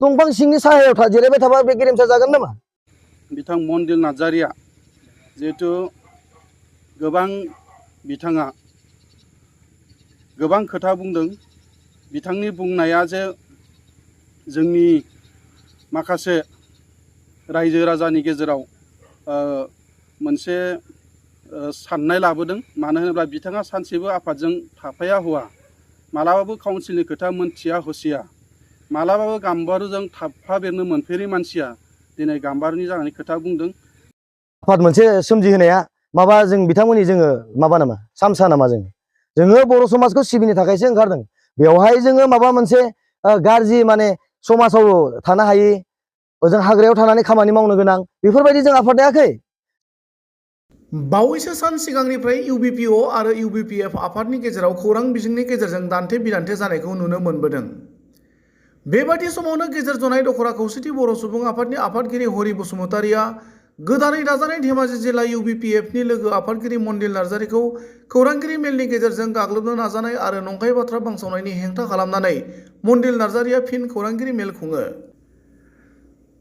दंफां सिंनि साहायाव जिरायबाय थाबा बे गेरेमसा जागोन नामा? बिथां मन्दिर नार्जारिया जिहेथु बिथाङा गोबां खोथा बुंदों। बिथांनि बुंनाया जे जोंनि माखासे रायजो राजानि गेजेराव मोनसे साननाय लाबोदों। मानो होनोब्ला बिथाङा सानसेबो आफादजों थाफाया हौवा, मालाबाबो काउन्सिलनि खोथा मोनथिया हसिया, मालाबाबो गाम्बारुजों थाफादेरनो मोनफेरै मानसिया दिनै गाम्बारुनि जानानै खोथा बुंदों। आफाद मोनसे सोमजिहोनाया माबा जों बिथांमोननि जोङो माबा नामा सामसा नामा? जोङो बर' समाजखौ सिबिनो थाखायसो ओंखारदों। बेवहाय जोङो माबा मोनसे गाज्रि माने समाजाव थानो हायि, ओजों हाग्रायाव थानानै खामानि मावनो गोनां बेफोरबायदि जों आफाद दायाखै। बावैसो सान सिगांनिफ्राय इउबिपिअ आरो इउबिपिएफ आफादनि गेजेराव खौरां बिजोंनि गेजेरजों दान्थे बिदान्थे जानायखौ नुनो मोनबोदों। बेबादि समावनो गेजेर जनाय दखरा खौसेथि बर' सुबुं आफादनि आफादगिरि हरि बसुमतारिया गोदानै दाजानाय धेमाजि जिल्ला इउबिपिएफनि लोगो आफादगिरि मन्दिर नार्जारिखौ खौरांगिरि मेलनि गेजेरजों गाग्लोबनो नाजानाय आरो नंखाय बाथ्रा बांसावनायनि हेंथा खालामनानै मन्दिर नार्जारिया फिन खौरांगिरि मेल खुङो।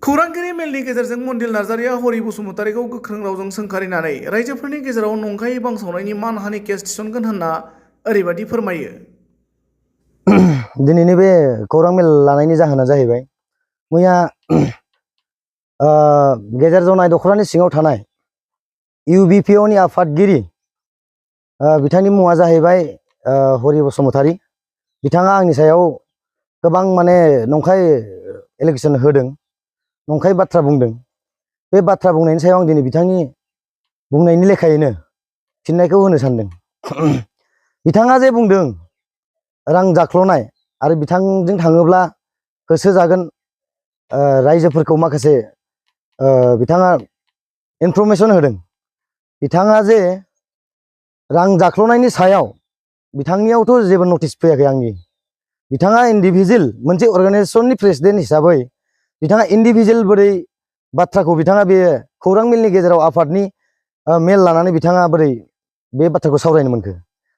खौरांगिरि मेलनि गेजेरजों मन्दिर नार्जारिया हरि बसुमतारिखौ गोख्रों रावजों सोंखारिनानै रायजोफोरनि गेजेराव नंखायै बांसावनायनि मानहानि केस थिसनगोन होनना ओरैबायदि फोरमायो। दिनैनि बे खौरां मेल लानायनि जाहोना जाहैबाय, मैया गेजेर जनाय दखरानि सिङाव थानाय इउबिपिअनि आफादगिरि बिथांनि मुङा जाहैबाय हरि बसुमतारि। बिथाङा आंनि सायाव गोबां माने नंखाय एलिगेसन होदों, नंखाय बाथ्रा बुंदों। बे बाथ्रा बुंनायनि सायाव आं दिनै बिथांनि बुंनायनि लेखायैनो फिननायखौ होनो सानदों। बिथाङा जे बुंदों रां जाख्ल'नाय आरो बिथांजों थाङोब्ला होसो जागोन रायजोफोरखौ माखासे बिथाङा इनफरमेसन होदों। बिथाङा जे रां जाख्ल'नायनि सायाव बिथांनियावथ' जेबो नटिस फैयाखै आंनि। बिथाङा इन्डिभिजुवेल मोनसे अर्गानाइजेसननि प्रेसिडेन्ट हिसाबै बिथाङा इन्डिभिजुवेल बोरै बाथ्राखौ बिथाङा बे खौरां मेलनि गेजेराव आफादनि मेल लानानै बिथाङा बोरै बे बाथ्राखौ सावरायनो मोनखो?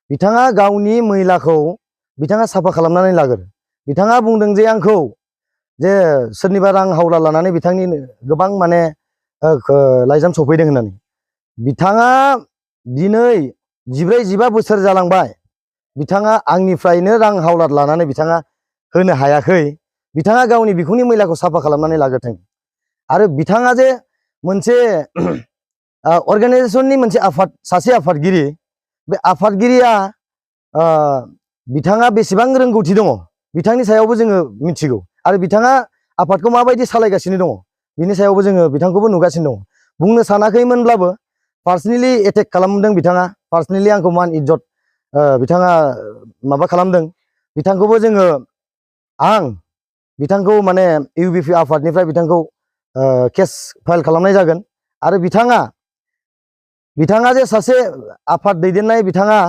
बिथाङा गावनि मैलाखौ बिथाङा साफा खालामनानै लागोर। बिथाङा बुंदों जे आंखौ जे सोरनिबा रां हावला लानानै बिथांनि गोबां माने लाइजाम सफैदों होननानै। बिथाङा दिनै 14-15 बोसोर जालांबाय, बिथाङा आंनिफ्रायनो रां हावलाद लानानै बिथाङा होनो हायाखै। बिथाङा गावनि बिखुंनि मैलाखौ साफा खालामनानै लागोरथों। आरो बिथाङा जे मोनसे अर्गानाइजेसननि मोनसे आफाद, सासे आफादगिरि, बे आफादगिरिया बिथाङा बेसेबां रोंगौथि दङ बिथांनि सायावबो जोङो मिथिगौ। आरो बिथाङा आफादखौ माबायदि सालायगासिनो दङ बिनि सायावबो जोङो बिथांखौबो नुगासिनो दङ। बुंनो सानाखैमोनब्लाबो पार्सनेलि एटेक खालामदों बिथाङा, पार्सनेलि आंखौ मान इज्जत बिथाङा माबा खालामदों। बिथांखौबो जोङो आं बिथांखौ माने इउबिपि आफादनिफ्राय बिथांखौ केस फाइल खालामनाय जागोन। आरो बिथाङा जे सासे आफाद दैदेननाय, बिथाङा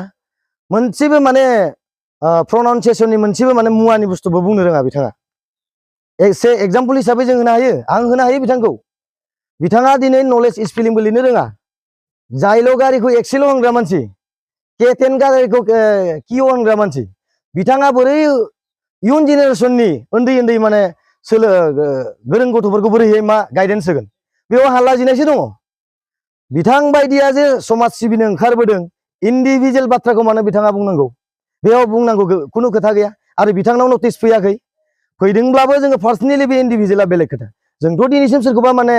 मोनसेबो माने प्रनाउनसिएसननि मोनसेबो माने मुवानि बुस्थुबो बुंनो रोङा। बिथाङा एसे एग्जाम्पल हिसाबै जों होनो हायो, आं होनो हायो बिथांखौ। बिथाङा दिनै नलेज स्पेलिंबो लिरनो रोङा। जायल' गारिखौ एक्सेल' होनग्रा मानसि, K10 गारिखौ किअ होनग्रा मानसि, बिथाङा बोरै इयुन जेनेरेसननि उन्दै माने गोरों गथ'फोरखौ बोरैहाय मा गाइडेन्स होगोन? बेयाव हाल्ला जिनायसो दङ। बिथां बायदिया जे समाज सिबिनो ओंखारबोदों, इन्डिभिजुवेल बाथ्राखौ मानो बिथाङा बुंनांगौ? बेयाव बुंनांगौ खुनु खोथा गैया। आरो बिथांनाव नटिस फैयाखै। फैदोंब्लाबो जोङो पार्सनेलि बे इन्डिभिजुवेला बेलेग खोथा। जोंथ' दिनैसिम सोरखौबा माने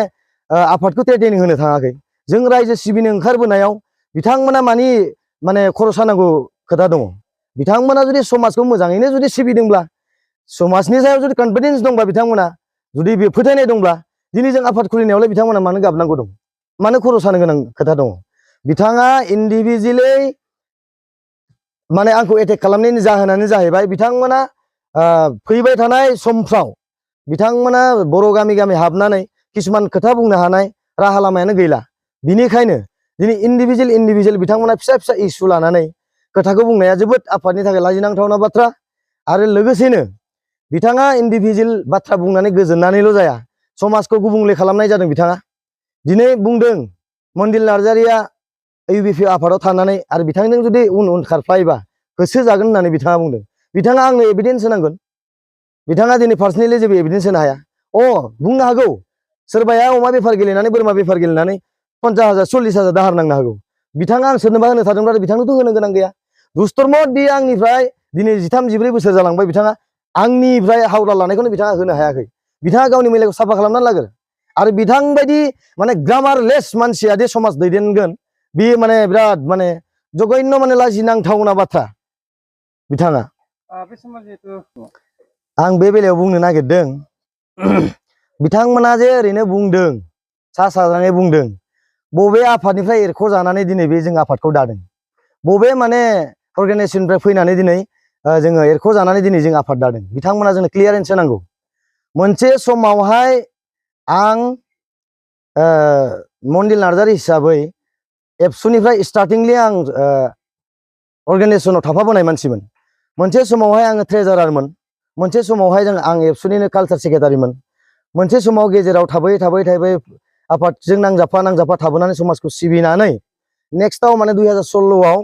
आफादखौ ट्रेनिं होनो थाङाखै। जों रायजो सिबिनो ओंखारबोनायाव बिथांमोना माने खर' सानांगौ खोथा दङ। बिथांमोना जुदि समाजखौ मोजाङैनो जुदि सिबिदोंब्ला, समाजनि सायाव जुदि कनफिडेन्स दंब्ला, बिथांमोना जुदि बे फोथायनाय दंब्ला, दिनै जों आफाद खुलिनायावलाय बिथांमोना मानो गाबनांगौ दं? मानो खर' सानो गोनां खोथा दङ? बिथाङा इन्डिभिजुवेलै माने आंखौ एटेक खालामनायनि जाहोनानो जाहैबाय, बिथांमोना फैबाय थानाय समफ्राव बिथांमोना बर' गामि गामि हाबनानै किसुमान खोथा बुंनो हानाय राहा लामायानो गैला। बिनिखायनो दिनै इन्डिभिजुवेल बिथांमोना फिसा फिसा इस्यु लानानै खोथाखौ बुंनाया जोबोद आफादनि थाखाय लाजिनांथावना बाथ्रा। आरो लोगोसेनो बिथाङा इन्डिभिजुवेल बाथ्रा बुंनानै गोजोननानैल' जाया, समाजखौ गुबुंले खालामनाय जादों। बिथाङा दिनै बुंदों मन्दिर नार्जारिया इउबिपि आफादाव थानानै आरो बिथांजों जुदि उन खारफ्लायोबा होसो जागोन होननानै बिथाङा बुंदों। बिथाङा आंनो एभिडेन्स होनांगोन। बिथाङा दिनै पार्सनेलि जेबो एभिडेन्स होनो हाया। बुंनो हागौ सोरबाया अमा बेफार गेलेनानै बोरमा बेफार गेलेनानै 50,000 40,000 दाहार नांनो हागौ। बिथाङा आं सोरनोबा होनो थादोंब्ला बिथांनोथ' होनो गोनां गैया। दुस्तरमत बे आंनिफ्राय दिनै 13-14 बोसोर जालांबाय, बिथाङा आंनिफ्राय हावला लानायखौनो बिथाङा होनो हायाखै। बिथाङा गावनि मेलेमखौ साफा खालामनानै लागोन। आरो बिथां बायदि माने ग्रामारलेस मानसिया दे समाज दैदेनगोन, बे माने बिराद माने जघन्य माने लाजिनांथावना बाथ्रा बिथाङा। बे समाव जिहेतु आं बे बेलायाव बुंनो नागिरदों बिथांमोना जे ओरैनो बुंदों, सा साज्राङै बुंदों, बबे आफादनिफ्राय एरख'जानानै दिनै बे जों आफादखौ दादों, बबे माने अर्गानाइजेसननिफ्राय फैनानै दिनै जोङो एरख'जानानै दिनै जों आफाद दादों। बिथांमोना जोंनो क्लियारेन्स होनांगौ। मोनसे समावहाय आं मन्दिर नार्जारि हिसाबै एबसुनिफ्राय स्टार्टिंलि आं अर्गानाइजेसनाव थाफाबोनाय मानसिमोन। मोनसे समावहाय आङो ट्रेजारारमोन, मोनसे समावहाय आं एबसुनिनो कालचार सेक्रेटारिमोन, मोनसे समाव गेजेराव थाबै आफादजों नांजाबफा थाबोनानै समाजखौ सिबिनानै नेक्स्टआव माने 2016आव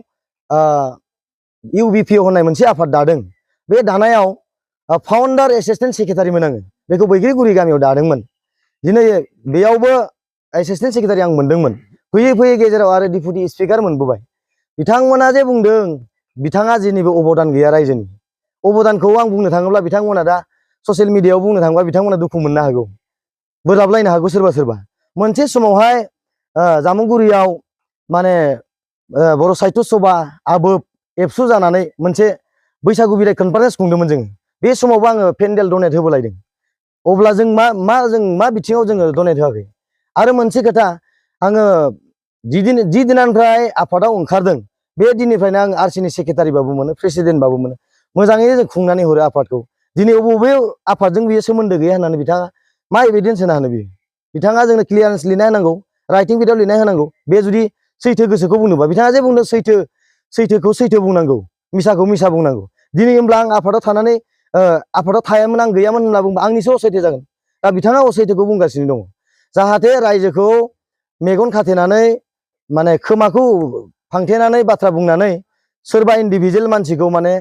UBPO होननाय मोनसे आफाद दादों। बे दानायाव फाउन्डार एसिस्टेन्ट सेक्रेटारिमोन आङो, बेखौ बैग्रिगुरि गामियाव दादोंमोन। दिनै बेयावबो एसिस्टेन्ट सेक्रेटारि आं मोनदोंमोन। फैयै गेजेराव आरो डिपुटि स्पिकार मोनबोबाय। बिथांमोना जे बुंदों बिथाङा जेनिबो अबदान गैया रायजोनि। अबदानखौ आं बुंनो थाङोब्ला बिथांमोना दा ससियेल मिडियायाव बुंनो थाङोब्ला बिथांमोना दुखु मोननो हागौ, बोराबलायनो हागौ सोरबा। मोनसे समावहाय जामुंगुरियाव माने बर' साहित्य सभा आबोब एबसु जानानै मोनसे बैसागु बिदाय कनफारेन्स खुंदोंमोन जोङो। बे समावबो आङो पेन्डेल डनेट होबोलायदों। अब्ला जों मा बिथिङाव जोङो डनेट होआखै? आरो मोनसे खोथा, आङो जि दिनानिफ्राय आफादाव ओंखारदों बे दिननिफ्रायनो आं आरसिनि सेक्रेटारिबाबो मोनो, प्रेसिडेन्टबाबो मोनो। मोजाङैनो जों खुंनानै हरो आफादखौ। दिनै बबे आफादजों बियो सोमोन्दो गैया होननानै बिथाङा मा एभिडेन्स होनो हानो? बियो बिथाङा जोंनो क्लियारेन्स लिरना होनांगौ, राइटिं बिदाव लिरना होनांगौ। बे जुदि सैथो गोसोखौ बुंनोबा, बिथाङा जे बुंदों सैथोखौ सैथो बुंनांगौ, मिसाखौ मिसा बुंनांगौ। दिनै होमब्ला आं आफादाव थानानै आफादाव थायामोन, आं गैयामोन होनना बुंबा आंनिसो असैथो जागोन। दा बिथाङा असैथोखौ बुंगासिनो दङ। जाहाथे रायजोखौ मेगन खाथेनानै माने खोमाखौ फांथेनानै बाथ्रा बुंनानै सोरबा इन्डिभिजुवेल मानसिखौ माने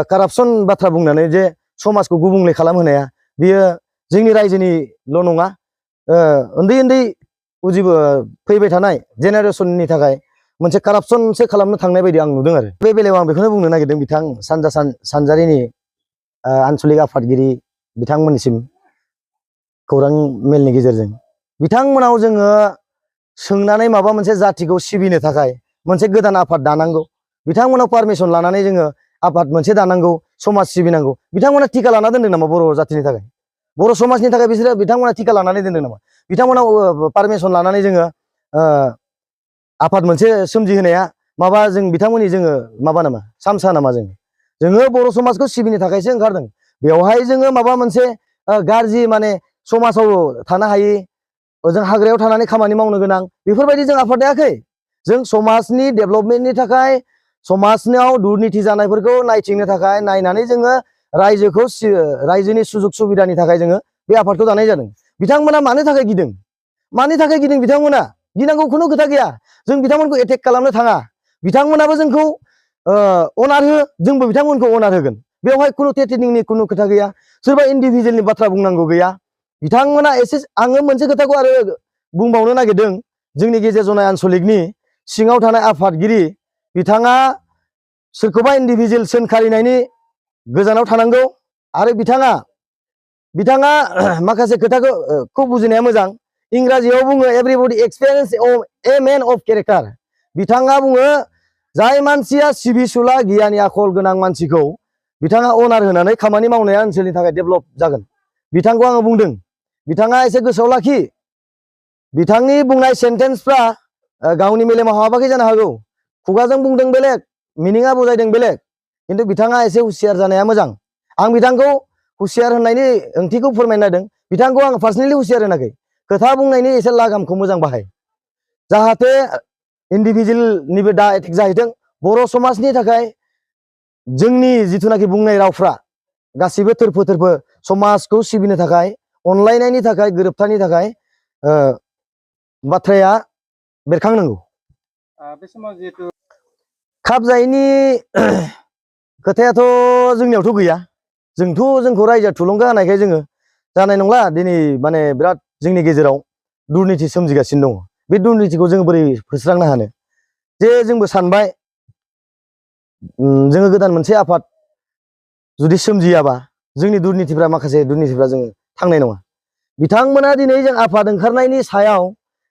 कारापसन बाथ्रा बुंनानै जे समाजखौ गुबुंले खालामहोनाया, बियो जोंनि रायजोनिल' नङा, उन्दै फैबाय थानाय जेनेरेसननि थाखाय मोनसे कारापसनसो खालामनो थांनाय बायदि आं नुदों। आरो बे बेलायाव आं बेखौनो बुंनो नागिरदों बिथां सानजा सानजारिनि आनसलिक आफादगिरि बिथांमोननिसिम खौरां मेलनि गेजेरजों बिथांमोनाव जोङो सोंनानै माबा मोनसे जाथिखौ सिबिनो थाखाय मोनसे गोदान आफाद दानांगौ, बिथांमोनाव पारमिसन लानानै जोङो आफाद मोनसे दानांगौ, समाज सिबिनांगौ। बिथांमोना टिका लाना दोनदों नामा बर' जाथिनि थाखाय, बर' समाजनि थाखाय बिथांमोना टिका लानानै दोनदों नामा? बिथांमोनाव पारमिसन लानानै जोङो आफाद मोनसे सोमजिहोनाया माबा जों बिथांमोननि जोङो माबा नामा, सामसा नामा? जोङो बर' समाजखौ सिबिनो थाखायसो ओंखारदों। बेवहाय जोङो माबा मोनसे गाज्रि माने समाजाव थानो हायि, जों हाग्रायाव थानानै खामानि मावनो गोनां, बेफोरबायदि जों आफाद दायाखै। जों समाजनि डेभेलपमेन्टनि थाखाय, समाजनियाव दुर्निति जानायफोरखौ नायथिंनो थाखाय, नायनानै जोङो रायजोनि सुजुग सुबिदानि थाखाय जोङो बे आफादखौ दानाय जादों। बिथांमोना मानो थाखाय गिदों? बिथांमोना गिनांगौ खुनु खोथा गैया। जों बिथांमोनखौ एटेक खालामनो थाङा। बिथांमोनाबो जोंखौ अनार हो, जोंबो बिथांमोनखौ अनार होगोन। बेवहाय खुनु थ्रेटेनिंनि खुनु खोथा गैया, सोरबा इन्डिभिजुवेलनि बाथ्रा बुंनांगौ गैया। बिथांमोना आङो मोनसे खोथाखौ आरो बुंबावनो नागिरदों, जोंनि गेजेर जनाय आनसलिकनि सिङाव थानाय आफादगिरि बिथाङा सोरखौबा इन्डिभिजुवेल सोंखारिनायनि गोजानाव थानांगौ। आरो बिथाङा माखासे खोथाखौ बुजिनाया मोजां। इंराजियाव बुङो everybody experience a man of character. बिथाङा बुङो जाय मानसिया सिबिसुला गियानि आखल गोनां मानसिखौ बिथाङा अनार होनानै खामानि मावनाया ओनसोलनि थाखाय डेभेलप जागोन। बिथांखौ आङो बुंदों, बिथाङा एसे गोसोआव लाखि। बिथांनि बुंनाय सेन्टेन्सफ्रा गावनि मेलेमाव हाबाखै जानो हागौ। खुगाजों बुंदों बेलेग, मिनिङा बुजायदों बेलेग, खिन्थु बिथाङा एसे हुसियार जानाया मोजां। आं बिथांखौ हुसियार होननायनि ओंथिखौ फोरमायना होदों। बिथांखौ आं पार्सनेलि हुसियार होनाखै। खोथा बुंनायनि एसे लागामखौ मोजां बाहाय, जाहाथे इन्डिभिजुवेलनिबो दा एटेक जाहैथों। बर' समाजनि थाखाय जोंनि जिथुनाखि बुंनाय रावफ्रा गासैबो थोरफो समाजखौ सिबिनो थाखाय, अनलायनायनि थाखाय, गोरोबथानि थाखाय बाथ्राया बेरखांनांगौ। बे समाव जिहेतु खाब जायैनि खोथायाथ' जोंनियावथ' गैया। जोंखौ रायजोआ थुलुंगा होनायखाय जोङो जानाय नंला दिनै माने बिराद जोंनि गेजेराव दुर्निति सोमजिगासिनो दङ बे दुर्नितिखौ जोङो बोरै फोस्रांनो हानो जे जोंबो सानबाय जोङो गोदान मोनसे आफाद जुदि सोमजियाबा जोंनि माखासे दुर्नितिफ्रा जोङो थांनाय नङा बिथांमोना दिनै जों आफाद ओंखारनायनि सायाव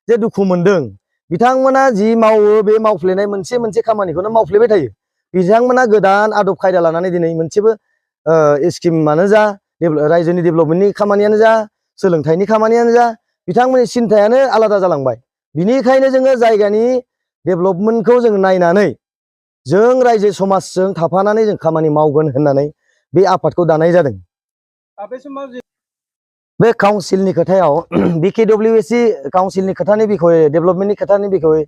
जे दुखु मोनदों बिथांमोना जि मावो बे मावफ्लेनाय मोनसे खामानिखौनो मावफ्लेबाय थायो बिथांमोना गोदान आदब खायदा लानानै दिनै मोनसेबो स्किमानो जा रायजोनि डेभेलपमेन्टनि खामानियानो जा सोलोंथाइनि खामानियानो जा बिथांमोननि सिन्थायानो आलादा जालांबाय बिनिखायनो जोङो जायगानि डेभेलपमेन्टखौ जों नायनानै जों रायजो समाजजों थाफानानै जों खामानि मावगोन होननानै बे आफादखौ दानाय जादों बे समाव बे काउन्सिलनि खोथायाव BKWSC काउन्सिलनि खोथानि बिखय डेभेलपमेन्टनि खोथानि बिखय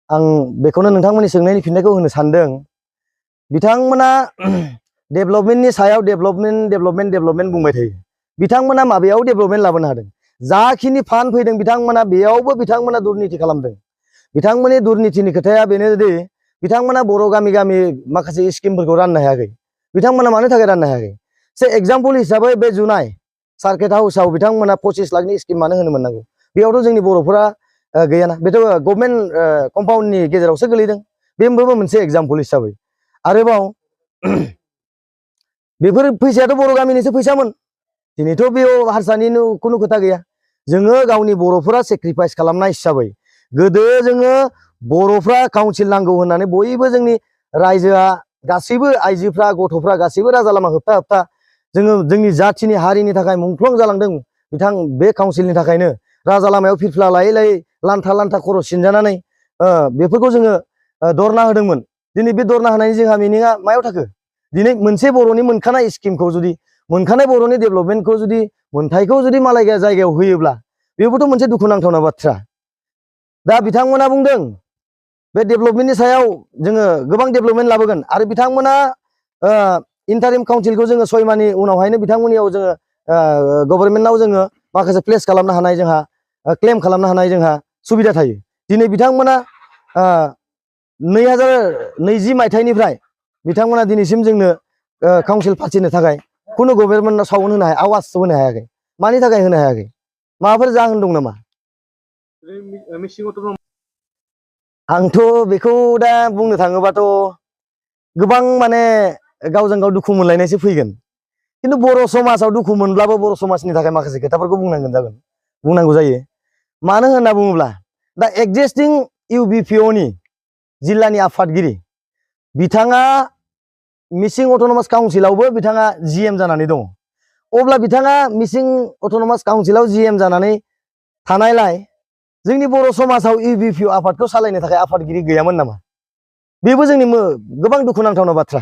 आं बेखौनो नोंथांमोननि सोंनायनि फिननायखौ होनो सानदों बिथांमोना डेभेलपमेन्टनि सायाव डेभेलपमेन्ट बुंबाय थायो बिथांमोना माबेयाव डेभेलपमेन्ट लाबोनो हादों जाखिनि फान्ड फैदों बिथांमोना बेयावबो बिथांमोना दुर्निति खालामदों बिथांमोननि दुर्नितिनि खोथाया बेनो दि बिथांमोना बर' गामि गामि माखासे स्किमफोरखौ राननो हायाखै बिथांमोना मानो थाखाय राननो हायाखै से एग्जाम्पल हिसाबै बे जुनाय सार्किट हाउसाव बिथांमोना 25 लाखनि स्किम मानो होनो मोननांगौ बेयावथ' जोंनि बर'फोरा गैयाना बेथ' गभर्नमेन्ट कम्पाउन्डनि गेजेरावसो गोलैदों बेबो मोनसे एग्जाम्पल हिसाबै आरोबाव बेफोर फैसायाथ' बर' गामिनिसो फैसामोन दिनैथ' बेयाव हारसानि खुनु खोथा गैया जोङो गावनि बर'फोरा सेक्रिफाइस खालामनाय हिसाबै गोदो जोङो बर'फ्रा काउन्सिल नांगौ होननानै बयबो जोंनि रायजोआ गासैबो आइजोफ्रा गथ'फ्रा गासैबो राजा लामा होबथा जोङो जोंनि जाथिनि हारिनि थाखाय मुंख्लं जालांदों बिथां बे काउन्सिलनि थाखायनो राजा लामायाव फिरफिला लायै लायै लान्था खर' सिनजानानै बेफोरखौ जोङो दरना होदोंमोन दिनै बे दरना होनायनि जोंहा मिनिङा मायाव थाखो दिनै मोनसे बर'नि मोनखानाय स्किमखौ जुदि मोनखानाय बर'नि डेभेलपमेन्टखौ जुदि मोनथायखौ जुदि मालाय जायगायाव होयोब्ला बेबोथ' मोनसे दुखुनांथावना बाथ्रा दा बिथांमोना बुंदों बे डेभेलपमेन्टनि सायाव जोङो गोबां डेभेलपमेन्ट लाबोगोन आरो बिथांमोना इन्टारिम काउन्सिलखौ जोङो 6 माहनि उनावहायनो बिथांमोननियाव जोङो गभर्नमेन्टआव जोङो माखासे प्लेस खालामनो हानाय जोंहा क्लेम खालामनो हानाय जोंहा सुबिदा थायो दिनै बिथांमोना 2020 मायथाइनिफ्राय बिथांमोना दिनैसिम जोंनो काउन्सिल फाथिनो थाखाय खुनु गभर्नमेन्टआव सावन होनो हाया आवाज होनो हायाखै मानि थाखाय होनो हायाखै माबाफोर जाहोन दं नामा आंथ' बेखौ दा बुंनो थाङोबाथ' गोबां माने गावजों गाव दुखु मोनलायनायसो फैगोन खिन्थु बर' समाजाव दुखु मोनब्लाबो बर' समाजनि थाखाय माखासे खोथाफोरखौ बुंनांगौ जायो मानो होनना बुङोब्ला दा एक्जिस्टिं UBPOनि जिल्लानि आफादगिरि बिथाङा मिसिं अट'नमास काउन्सिलावबो बिथाङा GM जानानै दङ अब्ला बिथाङा मिसिं अट'नमास काउन्सिलाव GM जानानै थानायलाय जोंनि बर' समाजाव UBPO आफादखौ सालायनो थाखाय आफादगिरि गैयामोन नामा बेबो जोंनि गोबां दुखुनांथावना बाथ्रा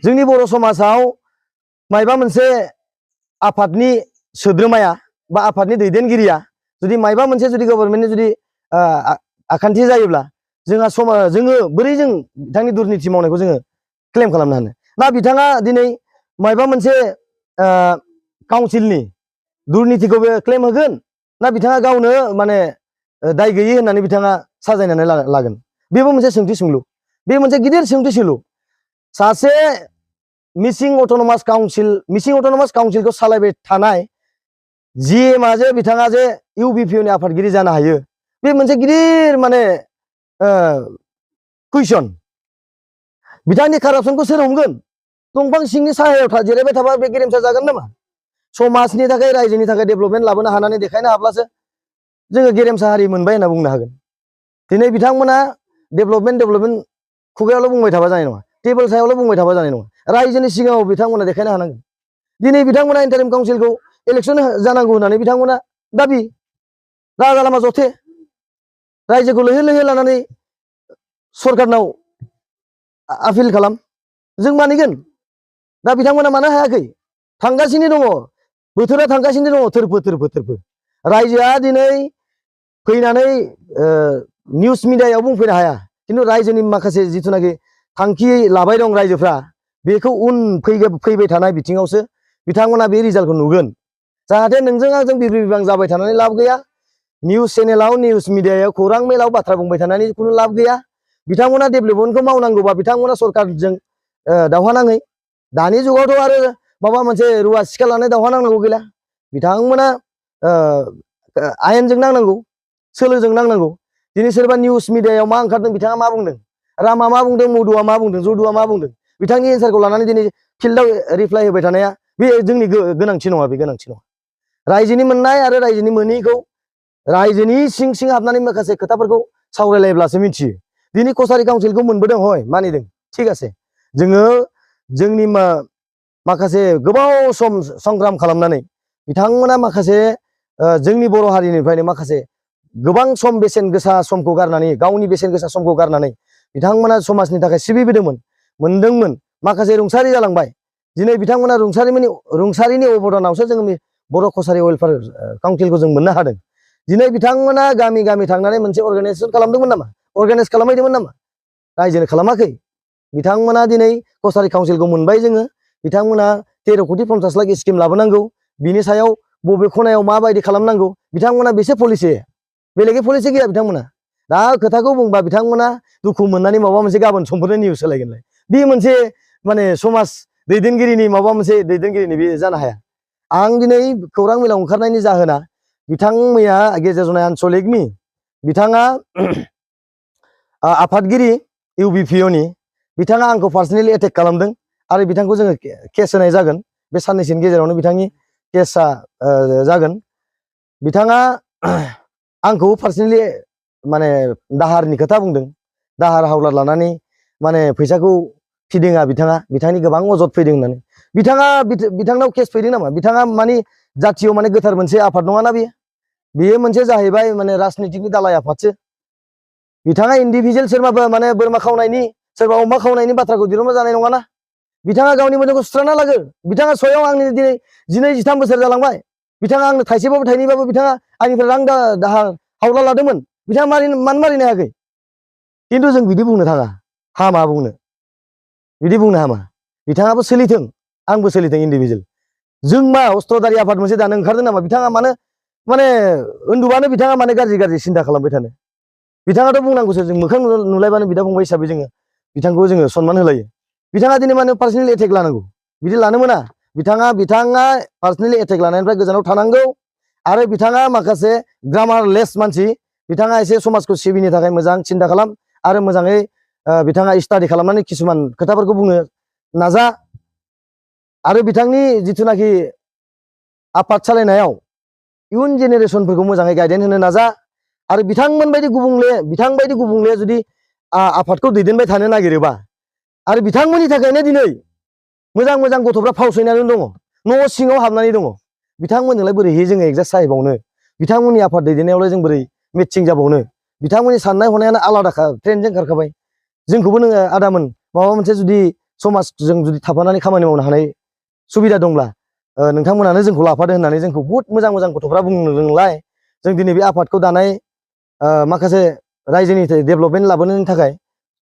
जोंनि बर' समाजाव मायबा मोनसे आफादनि सोद्रोमाया बा आफादनि दैदेनगिरिया जुदि मायबा मोनसे जुदि गभर्नमेन्टनि जुदि आखान्थि जायोब्ला जोङो बोरै जों बिथांनि दुर्निति मावनायखौ जोङो क्लेम खालामनो हानो ना बिथाङा दिनै मायबा मोनसे काउन्सिलनि दुर्नितिखौ बे क्लेम होगोन ना बिथाङा गावनो माने दाय गैयै होननानै बिथाङा साजायनानै लागोन बेबो मोनसे सोंथि सोंलु बे मोनसे गिदिर सोंथि सोंलु सासे मिसिं अट'नमास काउन्सिलखौ सालायबाय थानाय GMआ जे बिथाङा जे UBPOनि आफादगिरि जानो हायो बे मोनसे गिदिर माने कुइसन बिथांनि कारापसनखौ सोर हमगोन दंफां सिंनि साहायाव जिरायबाय थाबा बे गेरेमसा जागोन नामा समाजनि थाखाय रायजोनि थाखाय डेभेलपमेन्ट लाबोनो हानानै देखायनो हाब्लासो जोङो गेरेमसा हारि मोनबाय होनना बुंनो हागोन दिनै बिथांमोना डेभेलपमेन्ट खुगायावल' बुंबाय थाबा जानाय नङा टेबोल सायावल' बुंबाय थाबा जानाय नङा रायजोनि सिगाङाव बिथांमोना देखायनो हानांगोन दिनै बिथांमोना इन्टारिम काउन्सिलखौ इलेक्सन जानांगौ होननानै बिथांमोना दाबि राजा लामा जथे रायजोखौ लैहोर लानानै सरकारनाव आपिल खालाम जों मानिगोन दा बिथांमोना मानो हायाखै थांगासिनो दङ बोथोरा थांगासिनो दङ थोरफो रायजोआ दिनै फैनानै निउस मिडियायाव बुंफैनो हाया खिन्थु रायजोनि माखासे जिथुनाखि थांखि लाबाय दं रायजोफ्रा बेखौ फैबाय थानाय बिथिङावसो बिथांमोना बे रिजाल्टखौ नुगोन जाहाथे नोंजों आंजों बिरबिबां जाबाय थानानै लाब गैया निउस चेनेलाव निउस मिडियायाव खौरां मेलाव बाथ्रा बुंबाय थानानै खुनु लाब गैया बिथांमोना डेभेलपमेन्टखौ मावनांगौबा बिथांमोना सरकारजों दावहा नाङै दानि जुगावथ' आरो माबा मोनसे रुवा सिखा लानाय दावहा नांनांगौ गैला बिथांमोना आयेनजों नांनांगौ सोलोजों नांनांगौ दिनै सोरबा निउस मिडियायाव मा ओंखारदों बिथाङा मा बुंदों रामा मा बुंदों मधुआ मा बुंदों जदुआ मा बुंदों बिथांनि एन्सारखौ लानानै दिनै फिल्डआव रिप्लाइ होबाय थानाया बे जोंनि गोनांथि नङा बे गोनांथि नङा रायजोनि मोननाय आरो रायजोनि मोनैखौ रायजोनि सिं सिं हाबनानै माखासे खोथाफोरखौ सावरायलायब्लासो मिथियो दिनै कसारि काउन्सिलखौ मोनबोदों हय मानिदों थिग আছে जोङो जोंनि माखासे गोबाव सम संग्राम खालामनानै बिथांमोना माखासे जोंनि बर' हारिनिफ्रायनो माखासे गोबां सम बेसेन गोसा समखौ गारनानै गावनि बेसेन गोसा समखौ गारनानै बिथांमोना समाजनि थाखाय सिबिबोदोंमोन मोनदोंमोन माखासे रुंसारि जालांबाय दिनै बिथांमोना रुंसारिनि अबदानावसो जोंनि बर' कसारि वेलफेयार काउन्सिलखौ जों मोननो हादों दिनै बिथांमोना गामि गामि थांनानै मोनसे अर्गानाइजेसन खालामदोंमोन नामा अर्गानाइज खालामहैदोंमोन नामा रायजोनो खालामाखै बिथांमोना दिनै कसारि काउन्सिलखौ मोनबाय जोङो बिथांमोना 13 कोटि 50 लाख स्किम लाबोनांगौ बिनि सायाव बबे खनायाव माबायदि खालामनांगौ बिथांमोना बेसे पलिसि बेलेगे पलिसि गैया बिथांमोना दा खोथाखौ बुंबा बिथांमोना दुखु मोननानै माबा मोनसे गाबोन समफोरनो निउस होलायगोनलाय बे मोनसे माने समाज दैदेनगिरिनि माबा मोनसे दैदेनगिरिनि बे जानो हाया आं दिनै खौरां मेलाव ओंखारनायनि जाहोना बिथां मैया गेजेर जनाय आनसलिकनि बिथाङा आफादगिरि UBPO नि बिथाङा आंखौ पार्सनेलि एटेक खालामदों आरो बिथांखौ जोङो केस होनाय जागोन बे साननैसोनि गेजेरावनो बिथांनि केसा जागोन बिथाङा आंखौ पार्सनेलि माने दाहारनि खोथा बुंदों दाहार हावलाद लानानै माने फैसाखौ फिदिङा बिथांनि गोबां अजद फैदों होननानै बिथांनाव केस फैदों नामा बिथाङा माने जाथियाव माने गोथार मोनसे आफाद नङाना बेयो मोनसे जाहैबाय माने राजनितिकनि दालाय आफादसो बिथाङा इन्डिभिजुवेल सोरबाबा माने बोरमा खावनायनि सोरबा अमा खावनायनि बाथ्राखौ दिरुंबा जानाय नङाना बिथाङा गावनि मोदोमखौ सुस्रांना लागोन बिथाङा सयाव आंनि दिनै 12-13 बोसोर जालांबाय बिथाङा आंनो थाइसेबाबो थाइनैबाबो बिथाङा आंनिफ्राय रां दाहार हावला लादोंमोन बिथाङा मानो मारिनो हायाखै खिन्थु जों बिदि बुंनो थाङा हामा बुंनो बिदि बुंनो हामा बिथाङाबो सोलिथों आंबो सोलिथों इन्डिभिजुवेल जों मा अस्त्रधारि आफाद मोनसे दानो ओंखारदों नामा बिथाङा मानो माने उन्दुबानो बिथाङा माने गाज्रि सिन्था खालामबाय थानो बिथाङाथ' बुंनांगौसो जों मोखां नुलायबानो बिदा फंबाय हिसाबै जोङो बिथांखौ जोङो सनमान होलायो बिथाङा दिनै माने पार्सनेल एटेक लानांगौ बिदि लानो मोना बिथाङा पार्सनेलि एटेक लानायनिफ्राय गोजानाव थानांगौ आरो बिथाङा माखासे ग्रामारलेस मानसि बिथाङा एसे समाजखौ सिबिनो थाखाय मोजां सिन्था खालाम आरो मोजाङै बिथाङा स्टाडि खालामनानै किसुमान खोथाफोरखौ बुंनो नाजा आरो बिथांनि जिथुनाखि आफाद सालायनायाव इयुन जेनेरेसनफोरखौ मोजाङै गाइडेन्स होनो नाजा आरो बिथांबायदि गुबुंले जुदि आफादखौ दैदेनबाय थानो नागिरोबा आरो बिथांमोननि थाखायनो दिनै मोजां गथ'फ्रा फावसयनानै दङ न' सिङाव हाबनानै दङ बिथांमोनजोंलाय बोरैहाय जोङो एडजास्ट जाहैबावनो बिथांमोननि आफाद दैदेननायावलाय जों बोरै मेटसिं जाबावनो बिथांमोननि साननाय हनायानो आलादाखा ट्रेनजों खारखाबाय जोंखौबो नोङो आदामोन माबा मोनसे जुदि समाजजों जुदि थाफानानै खामानि मावनो हानाय सुबिदा दंब्ला नोंथांमोनानो जोंखौ लाफादो होननानै जोंखौ बुहुत मोजां गथ'फ्रा बुंनो रोंलाय जों दिनै बे आफादखौ दानाय माखासे रायजोनि डेभेलपमेन्ट लाबोनायनि थाखाय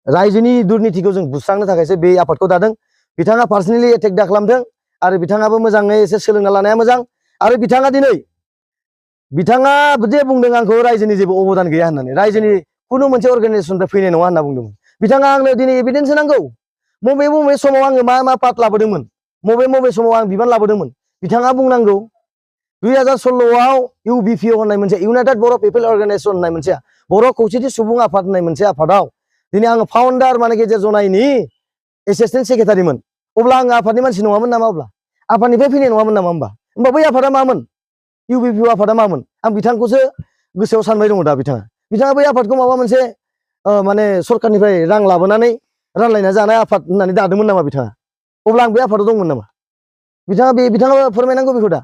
रायजोनि दुर्नितिखौ जों बुस्रांनो थाखायसो बे आफादखौ दादों बिथाङा पार्सनेलि एटेक दा खालामदों आरो बिथाङाबो मोजाङै एसे सोलोंना लानाया मोजां आरो बिथाङा जे बुंदों आंखौ रायजोनि जेबो अबदान गैया होननानै रायजोनि खुनु मोनसे अर्गानाइजेसननिफ्राय फैनाय नङा होनना बुंदोंमोन बिथाङा आंनो दिनै एभिडेन्स होनांगौ बबे समाव आङो मा पार्ट लाबोदोंमोन बबे समाव आं बिबान लाबोदोंमोन बिथाङा बुंनांगौ 2016आव UBPO होननाय मोनसे इउनाइटेड बर' पिपल अर्गानाइजेसन होननाय मोनसे बर' खौसेथि सुबुं आफाद होननाय मोनसे आफादाव दिनै आङो फाउन्डार माने गेजेर जनायनि एसिस्टेन्ट सेक्रेटारिमोन अब्ला आङो आफादनि मानसि नङामोन नामा अब्ला आफादनिफ्राय फैनाय नङामोन नामा होमबा बै आफादा मामोन UBPO आफादा मामोन आं बिथांखौसो गोसोआव सानबाय दङ दा बिथाङा बै आफादखौ माबा मोनसे माने सरखारनिफ्राय रां लाबोनानै रानलायना जानाय आफाद होननानै दादोंमोन नामा बिथाङा अब्ला आं बे आफादाव दंमोन नामा बिथाङा फोरमायनांगौ बेखौ दा